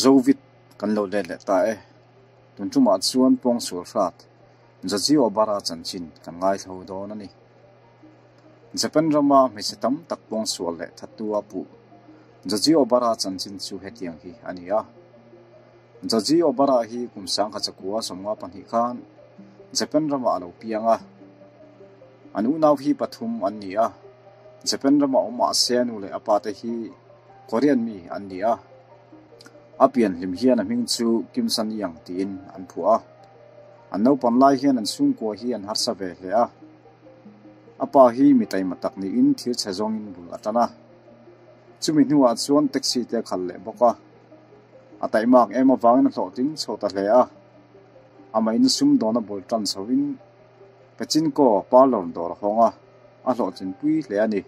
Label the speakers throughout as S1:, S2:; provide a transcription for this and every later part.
S1: Zovit kan lo let leh ta e. Tun tumah chuan pawngsual hrat Joji Obara chanchin kan ngaithlo dawn a ni. Japan rama hmeichhe tam tak pawngsual leh thattu a puh Joji Obara chanchin chu hetiang hi a ni a. Joji Obara hi kum 1952 khan Japan ramah a lo piang a. An unau hi pathum an ni a. Japan rama awm mahse a nu leh a pa te hi Korean mi an ni a. A pian hlim hian a hming chu Kim San Yang tiin an phuah a. An naupang lai hian an chhungkua hi an harsa ve hle a. A pa hi mi taima tak niin thil chhe zawngin bul a tan a. Chumi hnuah chuan taxi te a khalh leh bawk a. A taihmak em avangin a hlawhtling chho ta hle a. Amah in sumdawn a bul tan chhoin Pachinko parlour dawr a hawng a, a hlawhtlinpui hle a ni.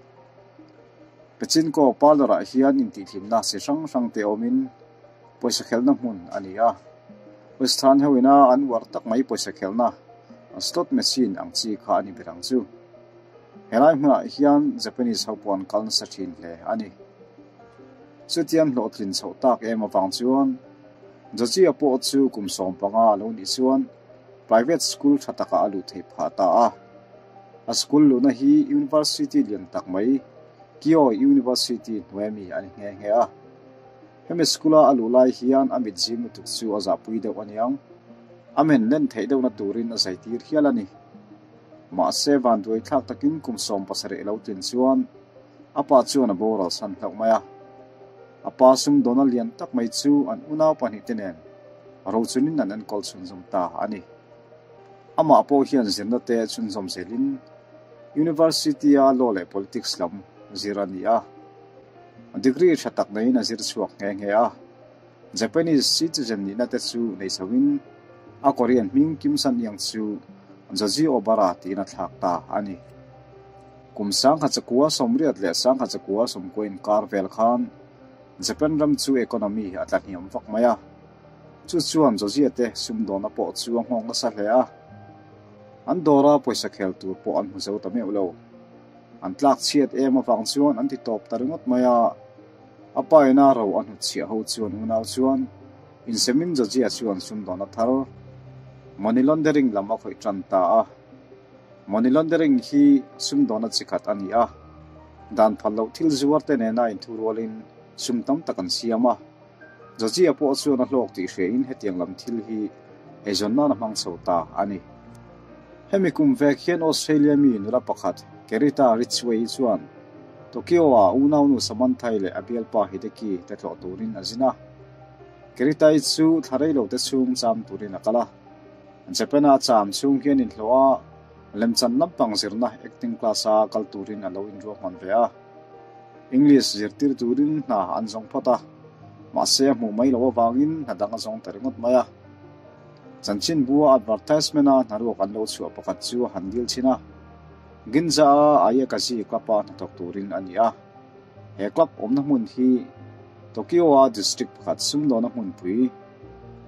S1: Pachinko parlour ah hian intihhlimna chi hrang hrang te awmin pawisa khelhna hmun a ni a. Western ho ina an uar tak mai pawisa khelhna slot machine ang chi kha a ni ber ang chu. Helai hmunah hian Japanese ho pawh an kal nasa thin hle a ni. Chutiang hlawhtlin chhoh tak em avang chuan Joji-a pawh chu kum 15 a lo nih chuan private school tha takah a luh theih phah ta a. A school luhna hi university lian tak mai Kyo University hnuai mi a ni nghe nghe a. Hemi school a a luh lai hian a mit zim lutuk chu a zahpui deuh aniang. A men len theih deuhna turin a zaitir hial a ni. Mahse vanduai thlak takin kum 17 lo tlin chuan a pa chuan a boral san hlauh mai a. A pa sumdawna lian tak mai chu an unau pahnih te nen rochunin an enkawl chhunzawm ta a ni. Amah pawh hian zirna te chhunzawm zelin University a law leh politics lam zir a ni a. Degree tha tak neiin a zir chhuak nghe nghe a. Japanese citizen nihna te chu nei chhoin a Korean hming Kim San Yang chu Joji Obara tiin a thlak ta a ni. Kum 1980 leh 1990 inkar vel khan Japan ram chu economy a tla hniam vak mai a. Chu chuan Joji te sumdawna pawh chu a nghawng nasa hle a. An dawra pawisa khel tur pawh an hmu zo ta meuh lo. An tlak chhiat em avang chuan an ti tawp ta ringawt mai a. A pa ina ro a hnutchhiah ho chuan unau chuan insemin Joji-a chuan sumdawna thar money laundering lam a khawih tan ta a. Money laundering hi sumdawna chi khat a ni a. Dan phal loh thil zuar te nena inthurualin sum tam tak an siam a. Joji-a pawh chuan a hlawk tih hriain hetiang lam thil hi eizawn nan a hmang chho ta a ni. Hemi kum vek hian Australia mi nula pakhat Kerita Ridgeway chuan Tokyo-ah unaunu Samantha-i leh a bialpa Hideki te tlawh turin a zin a. Kerita-i chu thla reilo te chhung cham turin a kal a. Japan-a a cham chhung hian inhlawh a, lemchan lampang zirna acting class-a kal turin a lo inruahman ve a. English zirtir turin hna an zawng phawt a, mahse a hmuh mai loh avangin hna dang a zawng ta ringawt mai a. Chanchin bua advertisement-a hnaruak an lo chhuah pakhat chu a han dil thin a. Ginza-a Ayakazi Club-a hnathawk turin a ni a. He club awmna hmun hi Tokyo-a district pakhat sumdawna hmunpui,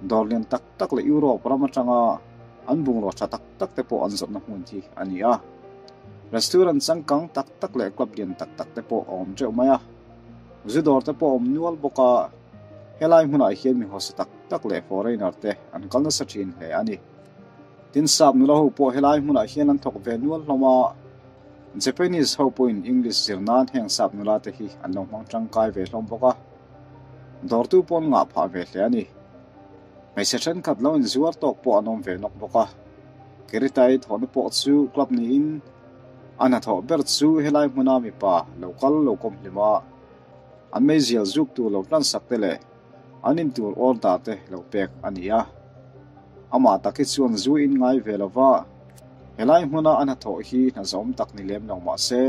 S1: dawr lian tak tak leh Europe ram atanga an bungraw tha tak tak te pawh an zawrhna hmun hi a ni a. Restaurant changkang tak tak leh club lian tak tak te pawh a awm teuh mai a. Zu dawr te pawh a awm nual bawk a. Helai hmunah hian mi hausa tak tak leh foreigner te an kal nasa thin hle a ni. Tin sap nula ho pawh helai hmunah hian an thawk ve nual hlawm a. Japanese ho pawhin English zir nan heng sap nula te hi an lo hmang tangkai ve hlawm bawk a. Dawrtu pawh an ngah phah ve hle a ni. Hmeichhe thenkhat lo inzuar tawk pawh an awm ve nawk bawk a. Keritai thawhna pawh chu club niin a hnathawh ber chu helai hmuna mipa lo kal lo kawm hlim a, an meizial zuk tur lo hlansak te leh an in tur order te lo pek a ni a. Amah tak hi chuan zu in ngai ve lova, helai hmuna a hnathawh hi hna zawm tak ni lem lo mah se,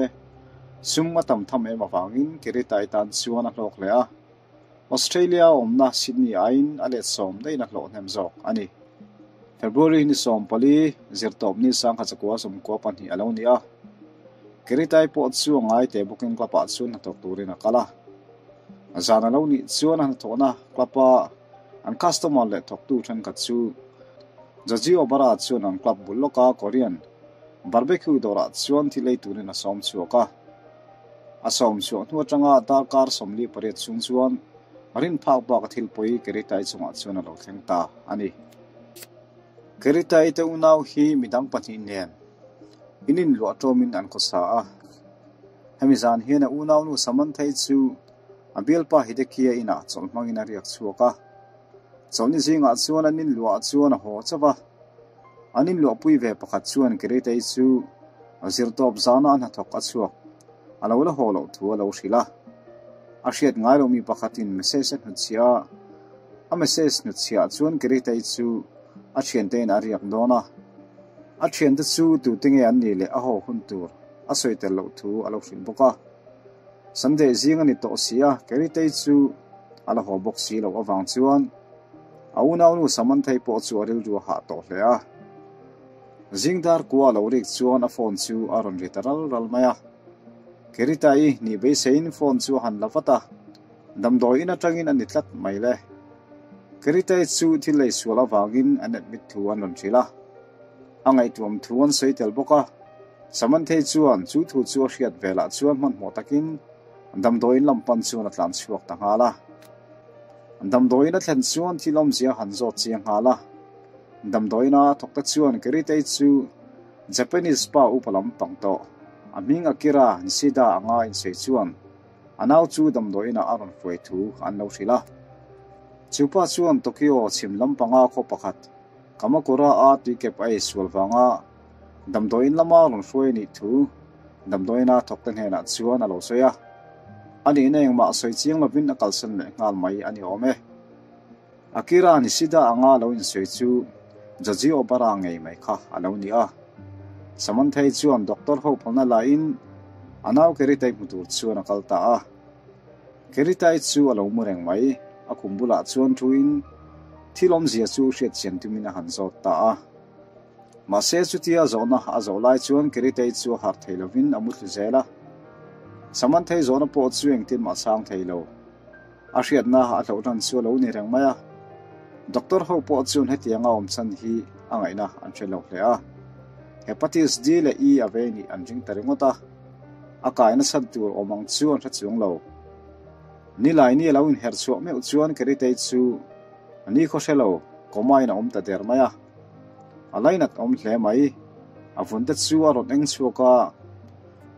S1: sum a tam tham em avangin Keritai tan chuan a hlawk leh a. Australia awmna Sydney aiin a let sawm daihin a hlawh hnem zawk a ni. February ni 14, zirtawp ni 1992 a lo ni a. Keritai pawh chu a ngai teh booking club-ah chuan hnathawk turin a kal a. Zan a lo nih chuan a hnathawhna club-a an customer leh thawktu thenkhat chu Joji Obara chuan an club bul lawka Korean barbecue dawrah chuan thil ei turin a sawm chhuak a. A sawm chhuah hnu atanga darkar 48 chhung chuan Rin phak bak a thil pawi Keritai chungah chuan a lo thleng ta a ni. Keritai te unau hi midang pahnih nen in inluah tawmin an khawsa a. Hemi zan hian a unaunu Samanthai chu a bialpa Hidekia inah chawlh hmangin a riak chhuak a. Chawlhni zingah chuan an inluahah chuan a haw chauh a. An inluahpui ve pakhat chuan Keritei chu a zirtawp zana a hnathawk a chhuak a lo la haw loh thu a lo hrilh a. A hriat ngai loh mi pakhatin message a hnutchhiah a, a message hnutchhiah chuan Keritei chu a thiantein a riak dawn a. A thiante chu tute nge an nih leh a haw hun tur a sawi tel loh thu a lo hrilh bawk a. Sunday zing a ni tawh si a, Keritei chu a la haw bawk si loh avang chuan a unaunu Samanthei pawh chu a rilru a hah tawh hle a. Zingdar kua a lo rik chuan a phone chu a rawn ri ta ral ral mai a. Keritai nih beiseiin phone chu a han la vat a, damdawi in atangin a ni tlat mai le. Keritai chu thil lei sual avangin an admit thu an rawn hrilh a, a ngaihtuam thu an sawi tel bawk a. Samanthei chuan chu thu chu a hriat velah chuan hmanhmawh takin Damdawiin lam pan chuan a tlan chhuak ta nghal a. Damdawiin a thlen chuan thil awmzia a han zawt chiang nghal a. Damdawiin a thawk te chuan Keritei chu Japanese pa upa lam pang tawh, a hming Akira Nishida anga insawi chuan a nau chu damdawiin ah a rawn hruai thu an lo hrilh a. Chu pa chuan Tokyo chhim lam panga khaw pakhat Kamakura a tuikep a ei sual vanga Damdawiin lama rawn hruai a nih thu damdawiina thawkte hnenah chuan a lo sawi a. A nihna engmah sawi chiang lovin a kalsan leh nghal mai a ni awm e. Akira Nishida anga lo insawi chu Joji Obara ngei mai kha a lo ni a. Samanthei chuan doctor ho phalna lahin a nau Keritei hmu tur chuan a kal ta a. Keritei chu a lo mu reng mai, a khum bulah chuan thuin thil awmzia chu hriatchian tumin a han zawt ta a. Mahse chutia zawhna a zawh lai chuan Keritei chu a harh thei lovin a muthlu zel a. Samanthei zawhna pawh chu engtin mah chhang thei lo. A hriatna a hloh hlan chu a lo ni reng mai a. Doctor ho pawh chuan hetianga awm chhan hi a ngaihna an hre lo hle a. Hepatitis D leh E a vei nih an ring ta ringawt a. A kaina chhan tur awm ang chu an hre chuang lo. Nilaini a lo inherh chhuah meuh chuan Keritei chu a ni khaw hre lo, coma in a awm ta der mai a. A lainat awm hle mai. A vun te chu a rawn eng chhuak a,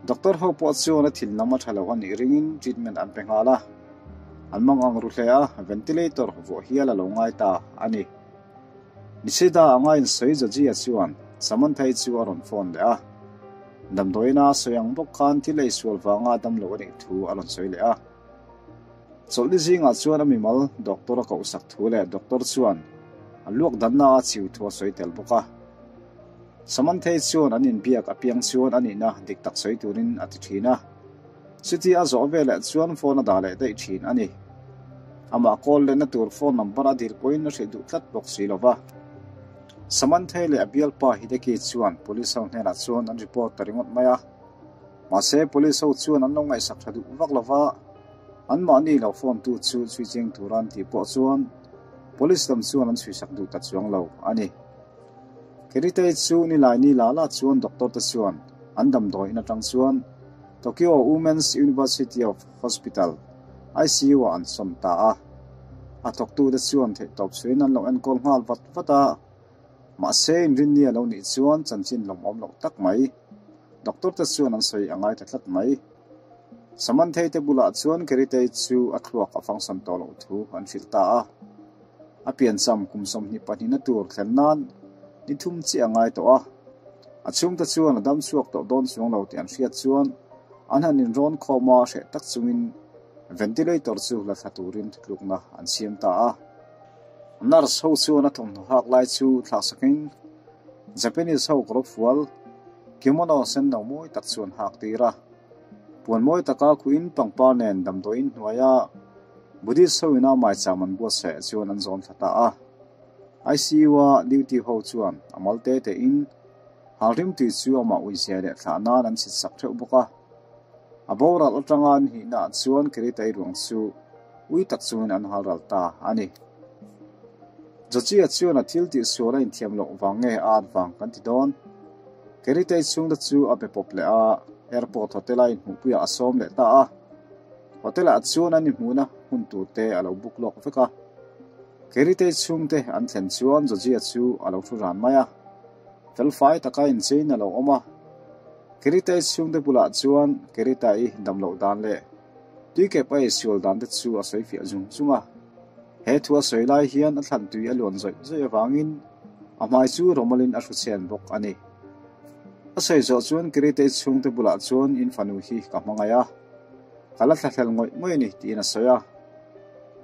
S1: doctor ho pawh chuan a thin lam a tha lo a nih ringin treatment an pe nghal a. An mang ang ru hle a, ventilator vuah hial a lo ngai ta a ni. Nishida anga insawi Jajia chuan Samanthai chu a rawn phone leh a. Damdawiina a sawi ang bawk khan thil ei sual vanga damlo a nih thu a rawn sawi leh a. Chawlhni zingah chuan a mimal doctor a kohsak thu leh doctor chuan a luak danna a chiu thu a sawi tel bawk a. Samanthei chuan an inbiak apiang chuan a nihna dik tak sawi turin a ti thin a. Chuti a zawh veleh chuan phone a dah leh daih thin a ni. Amah call lehna tur phone number a dil pawhin a hrilh duh tlat bawk si lo va. Samanthei leh a bialpa Hideki chuan police ho hnenah chuan an report ta ringawt mai a. Mahse, police ho chuan an lo ngaihsak tha duh vak lova, anmahni lo phone tu chu chhui cheng tura an tih pawh chuan police lam chuan an chhuisak duh ta chuang lo a ni. Keritei chu nilai ni la la chuan doctor te chuan an damdawi in atang chuan Tokyo Women's University of Hospital, ICU ah an sawn ta a. A thawktute chuan theihtawp chhuiin an lo enkawl nghal vat vat a, mahse inrinni a lo nih chuan chanchin lawmawm loh tak mai. Doctor te chuan an sawi a ngai ta tlat mai. Samanthei te bulah chuan Keritei chu a thluak a function tawh loh thu an hrilh ta a. A piancham kum 22 na tur thlen nan ni thum chiah a ngai tawh a. A chhungte chuan a dam chhuak tawh dawn chuang lo tih an hriat chuan an han inrawn khawm a hreh tak chungin ventilator chu la thla turin thutlukna an siam ta a. Nurse ho chuan a thawmhnaw hak lai chu thlahsakin Japanese ho kawr fual kimono sen no mawi tak chu an hak tir a. Puan mawi taka khuin pangpar nen damdawiin hnuaia Buddhist ho ina maicham an buatsaih chuan an zawn thla ta a. ICU a duty ho chuan a mal te tein halrim tui chu amah uizia leh thlah nan an chhit sak theuh bawk a. A boral atanga an hnihna ah chuan Keritei ruang chu ui tak chungin an halral ta a ni. Jochia chuan a thil tih sual a inthiam loh vang nge a at vang kan ti dawn. Keritei chhungte chu a be pawp leh a, airport hotel a inhmuhpuiah a sawm leh ta a. Hotel-ah chuan an inhmuhna hmun turte a lo book lawk vek a. Keritei chhungte an thlen chuan Georgia chu a lo thu ran mai a. Felfai taka inchein a lo awm a. Keritei chhungte bulah chuan Kerita-i damloh dan leh tuikep a eisual dan te chu a sawi fiah zung zung a. He thu a sawi lai hian a thlan tui a luan zawih zawih avangin a hmai chu rawmalin a hru chhen bawk a ni. A sawi zawh chuan Keritei chhungte bulah chuan in fanu hi ka hmangaih a, ka la thlahlel ngawih ngawih a ni tiin a sawi a.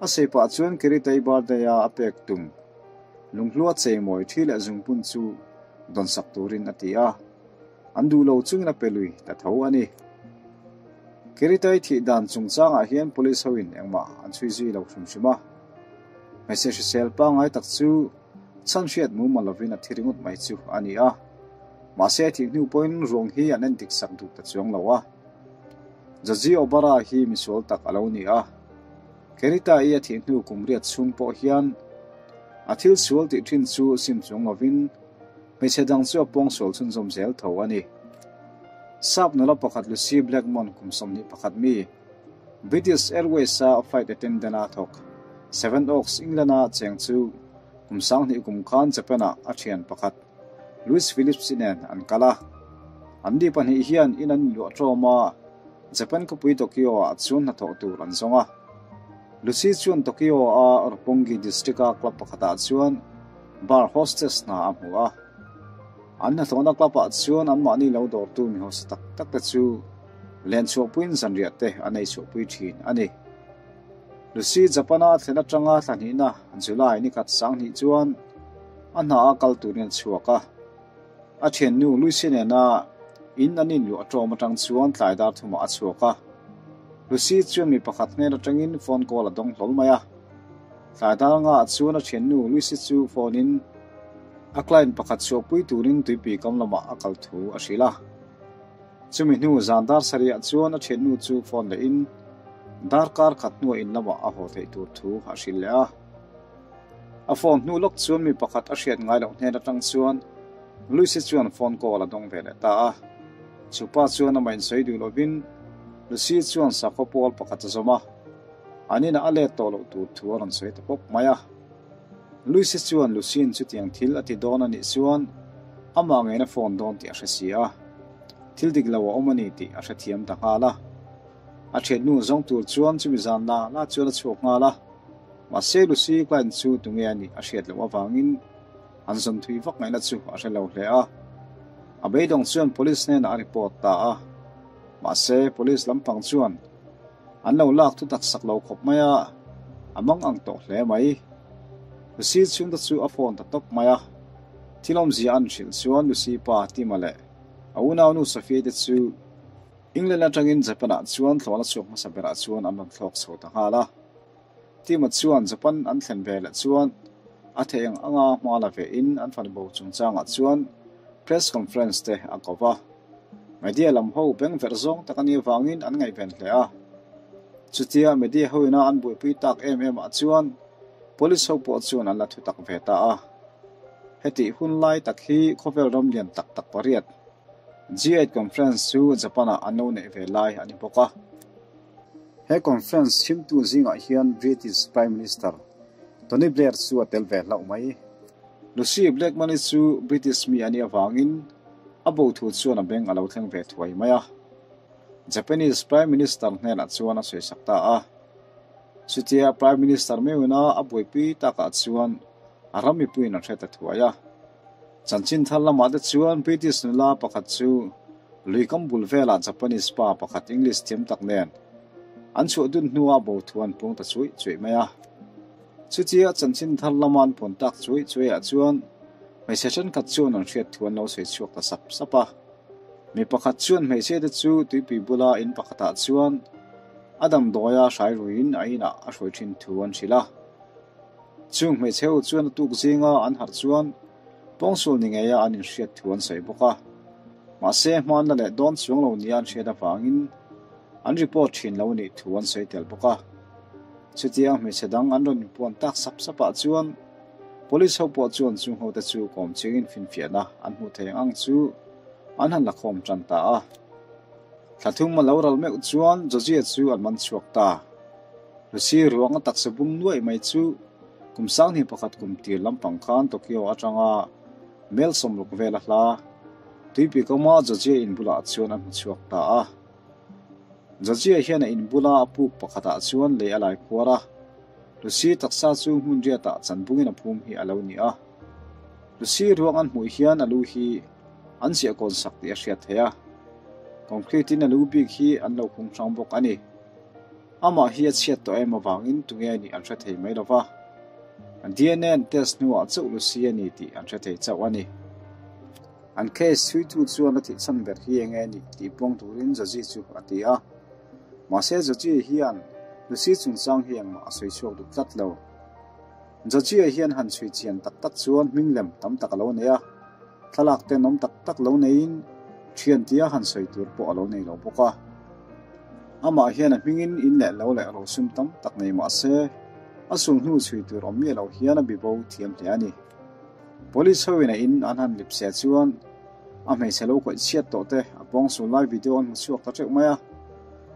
S1: A sawi pah chuan Keritei birthday-a a pek tum lunghlua cheimawi thi leh zungpun chu dawnsak turin a ti a. An duh lo chungin a pe lui ta tho a ni. Keritai thih dan chungchangah hian police hoin engmah an chhui zui lo hrim hrim a. Hmeichhe hrisel pangngai tak chu chhan hriat mumal lovin a thi ringawt mai chu a ni a. Mahse a thih hnu pawhin ruang hi an en dik sak duh ta chuang lo a. Joji Obara hi misual tak a lo ni a. Keritai a thih hnu kum riat chhung pawh hian a thil sual tih thin chu sim chuang lovin Hmeichhe dang chu a pawngsual chhunzawm zel tho a ni. Sap nula pakhat Lucy Blackmon kum 21 mi, British Airways-a flight attendant-a thawk, Sevenoaks, England-a cheng chu kum 2000 kum khan Japan-ah a thian pakhat Louis Phillips-i nen an kal a. Anni pahnih hian in an inluah ṭawm a, Japan khawpui Tokyo-ah chuan hnathawh tur an zawng a. Lucy chuan Tokyo-a Roppongi district-a club pakhatah chuan bar hostess hna a hmu a. An hnathawhna club-ah chuan anmahni lo dawrtu mi hausa tak tak te chu len chhuahpuiin zanriah te an ei chhuahpui thin a ni. Lucy Japan-a a thlen atanga thla hnihna July ni khat 2000 chuan a hna a kal turin a chhuak a. A thiannu Lucy nena in an inluah ṭawm aṭang chuan tlai dar thumah a chhuak a. Lucy chuan mi pakhat hnen aṭangin phone call a dawng hlawl mai a. Tlai dar ngaah chuan a thiannu Lucy chu phone in a client pakhat chhuahpui turin tuipui kam lamah a kal thu a hrilh a. Chumi hnu zan dar sarihah chuan a thiannu chu phone lehin darkar khat hnuah in lamah a haw theih tur thu a hrilh leh a. A phone hnu lawk chuan mi pakhat a hriat ngai loh hnen atang chuan Lucy chuan phone call a dawng ve leh ta a. Chu pa chuan amah insawi duh lovin Lucy chuan sakhaw pawl pakhat a zawm a, an inah a let tawh loh tur thu a rawn sawi ta pawp mai a. Lucy chuan Lucy'n chutiang thil a ti dawn a nih chuan amah ngeiin a phone dawn tih a hre si a, thil dik lo a awm a ni tih a hrethiam ta nghal a. A thiannu zawng tur chuan chumi zan la la chuan a chhuak nghal a. Mahse Lucy client chu tunge a nih a hriat loh avangin an zawn thui vak ngaihna chu a hre lo hle a. A beidawng chuan police hnenah a report ta a. Mahse police lampang chuan an lo lak thu tak sak lo khawp mai a, a mang ang tawh hle mai. Lucy chhungte chu a phone ta tawp mai a. Thil awmzia an hrilh chuan Lucy pa Tima leh a unaunu Sophia te chu England atangin Japan-ah chuan thlawhna chhuak hmasa berah chuan an rawn thlawk chho ta nghal a. Tima chuan Japan an thlen ve leh chuan a theih ang anga hma la ve in an fanu bo chungchangah chuan press conference te a ko va. Media lam ho beng verh zawng tak a nih avangin an ngaihven hle a. Chutia media ho ina an buaipui tak em em ah chuan police ho pawh chuan an la thu tak ve ta a. Hetih hun lai tak hi khawvel ram lian tak tak pariat G8 conference chu Japan-ah an lo neih ve lai a ni bawk a. He conference chhimtu zingah hian British Prime Minister Tony Blair chu a tel ve hlauh mai. Lucy Blackman-i chu British mi a nih avangin a bo thu chuan a beng a lo thleng ve thuai mai a. Japanese Prime Minister hnenah chuan a sawisak ta a. Chutia Prime Minister meuhina a buaipui takah chuan a ram mipuiin an hre ta thuai a. Chanchin thar lamah te chuan British nula pakhat chu luikam bul velah Japanese pa pakhat English thiam tak nen an chhuah dun hnuah bo thu an puang ta chuih chuih mai a. Chutia chanchin thar lama an puan tak chuih chuihah chuan hmeichhe thenkhat chuan an hriat thu an lo sawi chhuak ta sap sap a. Mi pakhat chuan hmeichhe te chu tuipui bula in pakhatah chuan a damdawia hrai ruiin a inah a hruai thin thu an hrilh a. Chung hmeichhe ho chuan a tuk zinga an harh chuan pawngsual ni ngeia an inhriat thu an sawi bawk a. Mahse, hmanna leh dawn chuang lo nia an hriat avangin an report thin lo nih thu an sawi tel bawk a. Chutiang hmeichhe dang an rawn inpuan tak sap sapah chuan Police ho pawh chuan chung hote chu kawm chingin finfiahna an hmuh thei ang ang chu an han la khawm tan ta a. Thla thum a lo ral meuh chuan Joji-a chu an man chhuak ta. Lucy ruang a taksa bung nuaih mai chu kum sanghnih pakhat kum tir lampang khan Tokyo atanga mel 60 vel a hla. Tuipui kawma Joji-a in bulah chuan a hmu chhuak ta a. Joji-a hian a in bula a puk pakhatah chuan lei a lai khuar a. Lucy taksa chu hmun riatah chanbungin a phum hi a lo ni a. Lucy ruang an hmuh hian a lu hi an ziah kawn sak tih a hriat theih a, concrete in a lu bik hi an lo khung hrang bawk a ni. Amah hi a chhiat tawh em avangin tunge a nih an hre thei mai lova, an DNA an test hnuah chauh Lucy a ni tih an hre thei chauh a ni. An case chhuitu chuan a thihchhan ber hi enge a nih tih puang turin Joji chu a ti a, mahse Joji hian Lucy chungchang hi engmah a sawi chhuak duh tlat lo. Joji-a hian han chhui chian tak tak chuan hming lem tam tak a lo nei a, thlalak tenawm tak tak lo neiin thian tia han sawi tur pawh a lo nei lo bawk a. Amah hian a hmingin in leh lo leh rosum tam tak nei mah se, a sulhnu chhui tur awm miah lo hian a bibo thiam hle a ni. Police hoin a in an han lip se chuan a hmeichhe lo khawih chhiat tawh te a pawngsul lai video an hmu chhuak ta teuh mai a,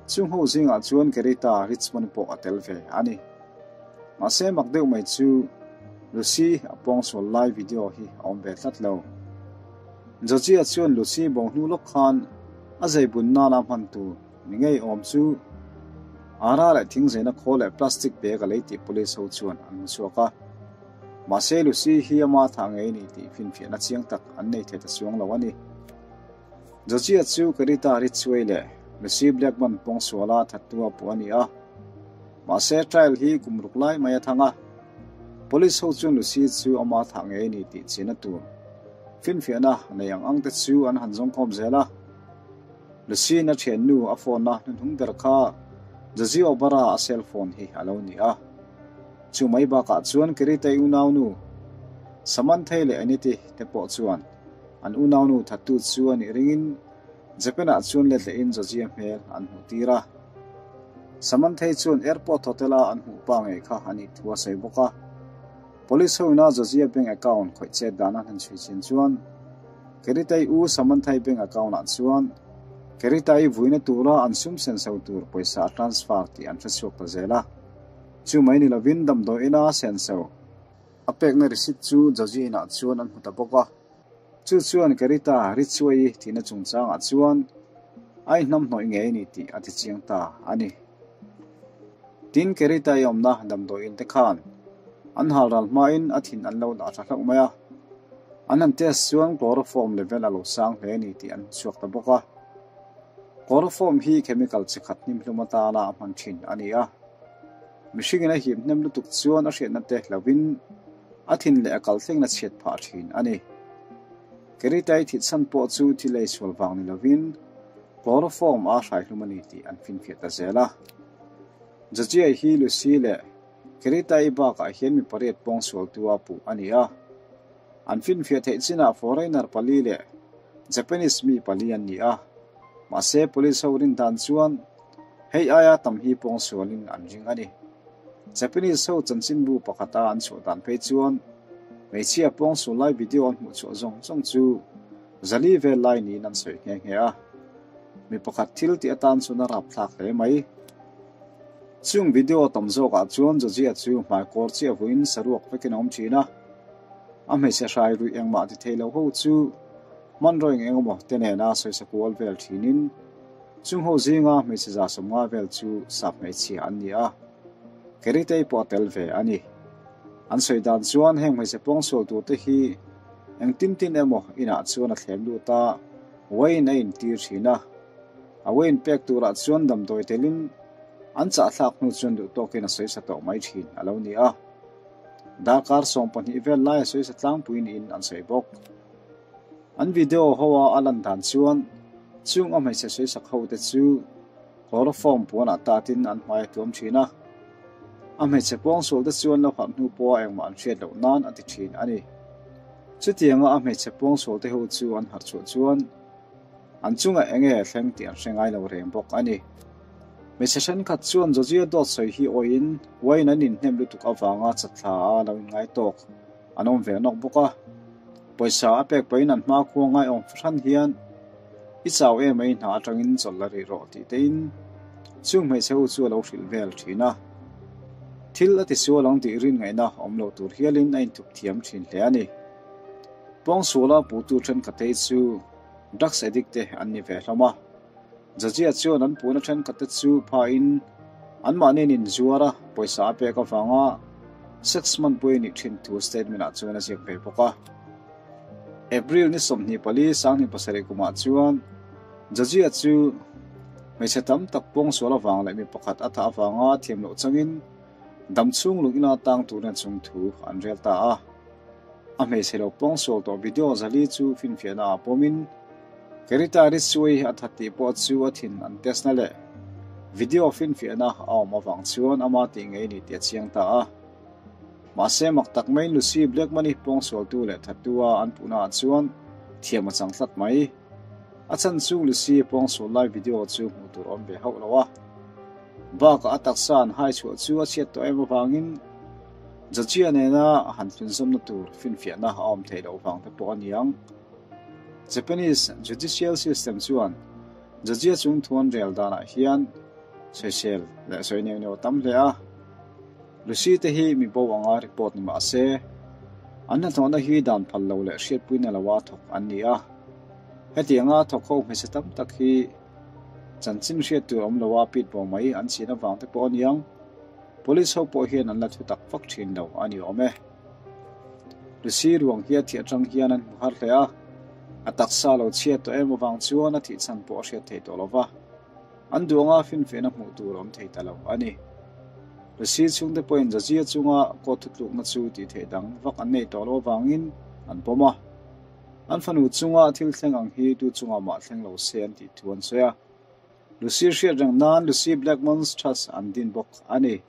S1: chung ho zingah chuan Kerita Richmond pawh a tel ve a ni. Mahse mak deuh mai chu Lucy a pawngsual lai video hi a awm ve tlat lo. Georgia chuan Lucy bo hnu lawk khan a zeibun nana hman tur ni ngei awm chu ara leh thingzeina khawl leh plastic bag a lei tih police ho chuan an hmu chhuak a. Mahse Lucy hi ama thah ngei ni tih finfiahna chiang tak an nei thei ta chuang lo a ni. Georgia chu Carita Ritchway leh Lucy Blackman pawngsuala thattu a puh a ni a. Mahse trial hi kum ruk lai mai a thang a, Police ho chuan Lucy chu ama thah ngei a ni tih chin a tur. Finfiahna nei ang ang te chu an han zawngkhawm zel a. Lucy-in a thiannu a phone a hnuhnung ber kha Josie Obara a cell phone hi a lo ni a. Chu mai bakah chuan Kiritei unaunu Samanthei leh Aniti te pawh chuan an unaunu thattu chu a nih ringin Japan-ah chuan let lehin Josie hmel an hmuh tir a. Samanthei chuan airport hotel-a an hmuh pa ngei kha a nih thu a sawi bawk a. Police hoina Josie bank account khawih chet dan an han chhui chin chuan Keritei u Samanthei bank account-ah chuan Keritei vuina tura an sum senso tur pawisa a transfer tih an hre chhuak ta zel a. Chu mai ni lovin damdawiina senso a pekna receipt chu Josie inah chuan an hmu ta bawk a. Chu chuan Kerita Ritsuai thihna chungchangah chuan a inhnamhnawih ngei a ni tih a tichiang ta a ni. Tin, Kerita i awmna damdawiin te khan an hal ral hmain a thin an lo dah tha hlauh mai a. An han test chuan chloroform level a lo sang hle a ni tih an hmu chhuak ta bawk a. Chloroform hi chemical chi khat hnimhlum atana a hman thin a ni a. Mihringin a him hnem lutuk chuan a hriatna te hlauhin a thin leh a kal thlengna chhiat phah thin a ni. Keritai thihchhan pawh chu thil ei sual vang ni lovin chloroform a hraihlum a ni tih an finfiah ta zel a. Jajiai hi Lucy leh Keritai bakah hian mi pariat pawngsualtu a puh a ni a. An finfiah theih chinah foreigner pali leh Japanese mi pali an ni a. Mahse police ho rin dan chuan Hei aia tam hi pawngsualin an ring a ni. Japanese ho chanchinbu pakhata an chhuah dan phei chuan hmeichhia pawngsual lai video an hmuh chhuah zawng zawng chu zali vel lai niin an sawi nghe nghe a. Mi pakhat thil tih atan chuan a rapthlak hle mai. Chung video tam zawkah chuan Georgia chu hmaikawr chiah vuiin saruak vekin a awm thin a. A hmeichhe hrai ruih engmah ti thei lo ho chu hmanraw eng eng emaw te nena sawisa kual vel thinin Chung ho zinga hmeichhe za 50 vel chu sap hmeichhia an ni a, Keritei pawh a tel ve a ni. An sawi dan chuan heng hmeichhe pawngsual turte hi engtin tin emaw inah chuan a thlem lut a, wine a intir thin a. A wine pek turah chuan damdawi telin an chahthlak hnu chuan duh tawkin a sawisa tawh mai thin a lo ni a. Darkar 12 vel lai a sawisa tlangpui niin an sawi bawk. An video ho a a lan dan chuan chung a hmeichhe sawisak ho te chu chloroform puanah tatin an hmai a tuam thin a. A hmeichhe pawngsual te chuan lo harh hnu pawha engmah an hriat loh nan a ti thin a ni. Chutianga a hmeichhe pawngsual te ho chu an harh chhuah chuan an chungah eng nge thleng tih an hre ngai lo reng bawk a ni. Hmeichhe thenkhat chuan Georgia dawt sawi hi awiin wine an inhnem lutuk avanga chatthla a lo inngai tawk. An awm ve nawk bawk a, pawisa a pek pahin an hmakhua ngaiawm fahran hian. I chau em mai hna atangin chawlh la rih rawh tih tein chung hmeichhe ho chu a lo hrilh vel thin a. Thil a tisual ang tih rin ngaihna awm lo tur hialin a inthup thiam thin hle a ni. Pawngsuala puhtu thenkhatei chu drugs addict te an ni ve hlawm a. Jajia chuan an puhna thenkhatte chu phain anmahniin inzuar a, pawisa a pek avanga sex hmanpui a nih thin thu statement-ah chuan a ziak ve bawk a. April ni 24 27 kumah chuan Jajia chu hmeichhe tam tak pawngsual avang leh mi pakhat a thah avanga thiam loh changin damchhung lung ina tang turin a chung thu an rel ta a. A hmeichhe lo pawngsual tawh video zali chu finfiahna ah pawmin Kerita Ritsuei a that tih pawh chu a thin an test na leh video finfiahna a awm avang chuan ama tih ngei ni tih a chiang ta a. Mahse mak tak maiin Lucy Blackman-i pawngsualtu leh thattu-a an puhnaah chuan thiam a chang tlat mai. A chhan chu Lucy pawngsual lai video chu hmuh tur awm ve hauh lo a. Bakah a taksa an hai chhuah chu a chhiat tawh em avangin Jajia nena han thlunzawmna tur finfiahna a awm theih loh vang te pawh a ni ang. Japanese judicial system chuan Jajia chung thu an rel danah hian sawisel leh sawi neuh neuh a tam hle a. Lucy te hi mi bo anga report ni mah se, an hnathawhna hi dan phal lo leh hriatpuina loa thawk an ni a. Hetianga thawk ho hmeichhe tam tak hi chanchin hriat tur awm loa pit bo mai an chin avang te pawh a niang. Police ho pawh hian an la thu tak vak thin lo a ni awm e. Lucy ruang hi a thih atang hian an hmu har hle a, a taksa lo chhiat tawh em avang chuan a thih chhan pawh a hriat theih tawh lo va. An duh anga finfiahna hmuh tur awm thei ta lo a ni. Lucy chhungte pawhin Jazia chunga court thutlukna chu tih theih dang vak an nei tawh loh avangin an pawm a. An fanu chunga thil thleng ang hi tu chungah mah thleng lo se an tih thu an sawi a. Lucy hriat reng nan Lucy Blackmon's Trust an din bawk a ni.